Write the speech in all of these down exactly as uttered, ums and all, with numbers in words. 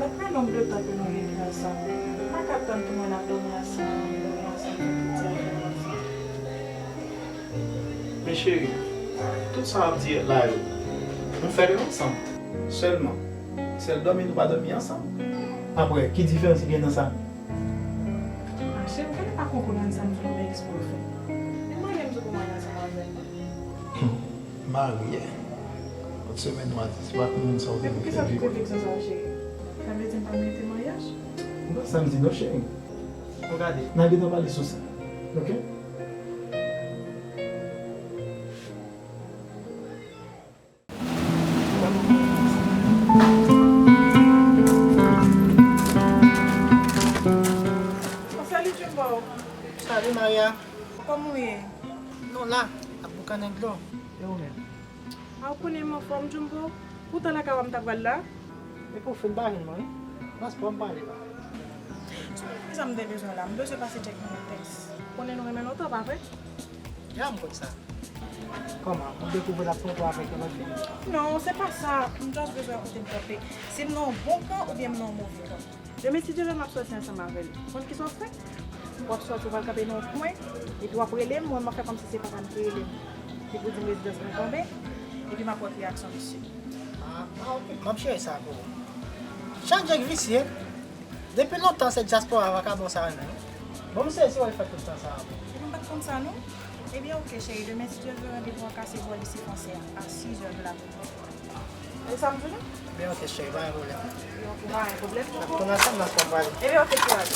Sa fè nonb de tan ke nou viv ansanm. M pa ka tann pou mwen n ap dòmi ansanm, dòmi ansanm, fè tout ti afè nou ansanm. Men cheri, tout sa w ap di la yo, nou fè l ansanm. Sèlman, sèl dòmi nou pa dòmi ansanm. Apre, ki diferans ki gen nan sa? Ah, cheri, ou genlè pa konprann sa m di w, men eksprè w fè. Men marye m di w pou w marye ansanm avè m. Marye? Lòt semèn w a di, se pa konn sa w te vle fè. Men poukisa tout refleksyon sa yo, cheri? Sa vle di m pa merite maryaj? Se pa sa m di non, cheri. Bon, gade, n a gentan pale sou sa. Oke? Bon, salut Jumbo. Salut Maria. Kòman w ye? Nou la, ap boukannen dlo. E ou menm? A, ou konnen m anfòm, Jumbo. Poutan lakay ou a m ta pral la. Epi w fin pa jwenn mwen, wi. Paspò m pale la. Sou ki sa m te bezwen la? M bezwen pase tchèk nan tès. Konnen nou renmen lontan, pa vre? Ya, m konn sa. Kòman? Ou dekouvri l ap foto avèk yon lòt fi? Non, se pa sa. M just bezwen kote m kanpe. Si m nan yon bon kan oubyen m nan yon move kan. Demen, si Dye vle, m ap sòti ansanm avè l. Konn kisa w ap fè? W ap sòti, w pral kanpe nan yon kwen, epi w ap rele m, mwen, m ap fè kòmsi se papa m ki rele m, ki pou di m rezidans mwen tonbe, epi m ap wè ki reyaksyon misye. Ah, ah, ok. M ap jere sa pou ou. Jan Jack visye. Depi lontan, se dyaspora vakabon sa renmen, wi. Bon, m sezi wè l fè tout tan sa a pou ou. Epi m pa t konn sa, non. Ebyen, ok, cheri. Demen, si Dye vle, randevou an kase bò lise fransè a, a sizè de lapremidi. E sa m di nou? Ebyen, ok, cheri, pa gen pwoblèm. Ebyen, ok, pa gen pwoblèm, Jumbo. N ap tounen ansanm nan sa m prale. Ebyen, ok, kouraj.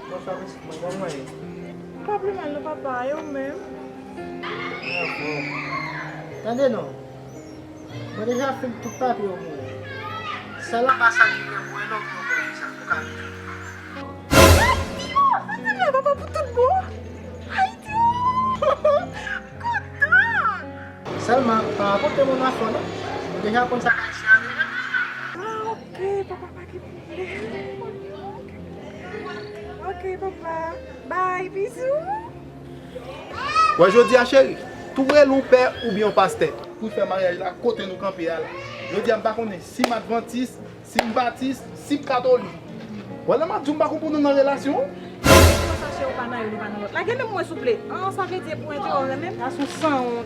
Bonswa, mesye, kòman w ye? M pa pi mal non, papa, e ou menm? Bravo. Tande non, mwen deja fin tout papye yo pou ou. Sèl anba sa ki gen pou en lòt yo pou visa pou ka vini. Ayiti o! Sa se la, papa, pou tout bon! Ayiti o! Kontan! Sèlman, pa rakonte moun afè w non. Ou deja konn sa k Ayisyen an deja. Ah, ok, papa, pa gen pwoblèm. Ok, papa. Bye, bizou. Wè, jodi a, cheri, tou rele yon pè oubyen yon pastè pou fè maryaj la kote nou kanpe a la. Jodi a, m pa konnen si m advantis, si m batis, si m katolik. Wè, lè m ap di w m pa konprann nou nan relasyon an. Kòman sa, cheri, ou pa nan youn, ou pa nan lòt? Lage men mwen, souple. An, sa vle di e pou enterè w renmen m? Gason sanwont.